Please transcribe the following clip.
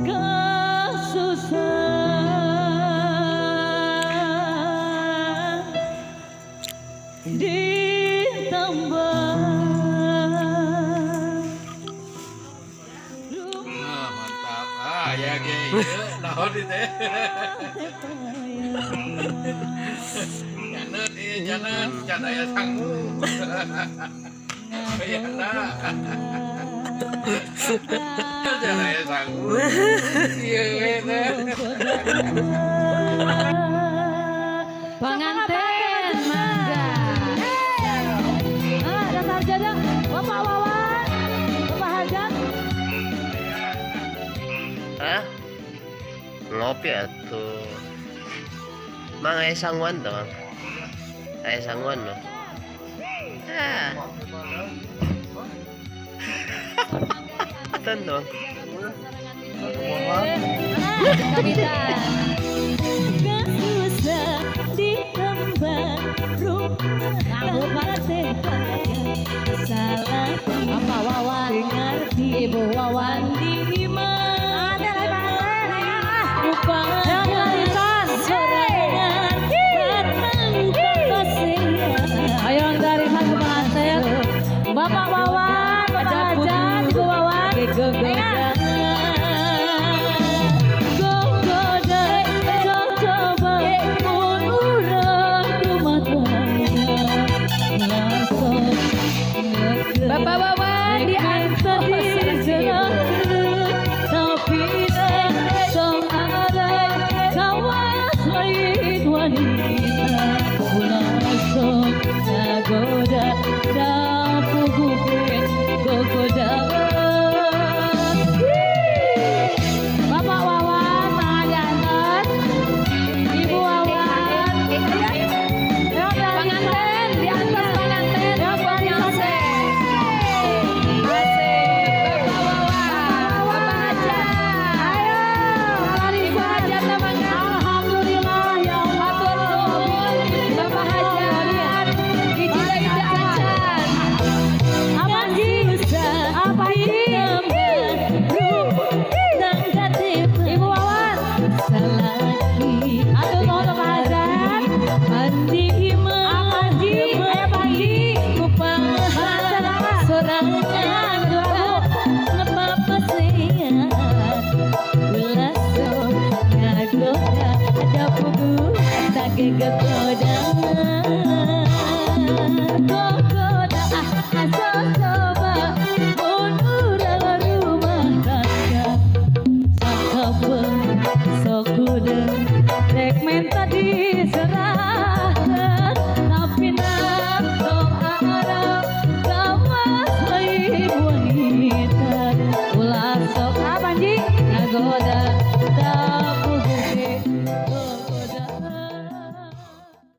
Kasusah ditambah. Ah, mantap. Ah, ya ge ieu naon ieu teh? Janet ieu janet, can aya sangu. Ayana. Can aya sangu. Ieu we teh. Pengantin mangga. Ah, dasar jada Bapak Wawan, Bapak Hajat. Hah? Ngopi atuh. Mang, aya sanguan tuh, Mang. Aya sanguan loh. Ah. Atan tuh. Kapitan. Susah ditambah rumah teh salah. Bapak Wawan, Ibu Wawan, di mana sorangan. Ayo dari satu pengantin, Bapak Wawan, Bapak Hajat, Ibu Wawan. Gogoda coba mun urang rumah tangga langsung. Bapak Wawan di atas, tapi tong ada kawas lain wanita, ulah sok ngagoda da puguh gogoda. Bapak Wawan, Mang Janten, Ibu Wawan. Pengantin di atas, pengantin. Asik. Asik. Bapak Wawan, Bapak Hajat. Ayo, Ibu Hajat mangga. Alhamdulillah, ya Allah. Hatur nuhun, Bapak Hajat. Hiji deui teu acan. Apa Ji? Apa Ji? Ibu Wawan. Aduh, nuhun Bapak Hajat. Apa Ji? Ayo Pak Ji. Sorangan ngepapasean, ulah sok ngagoda da puguh tage gogoda gogoda. Ah, asa coba mun urang rumah tangga sakapeung sok hudang rek menta diserahkeun, tapi tong arep kawas lain wanita, ulah sok Apa Ji? Ngagoda da puguh.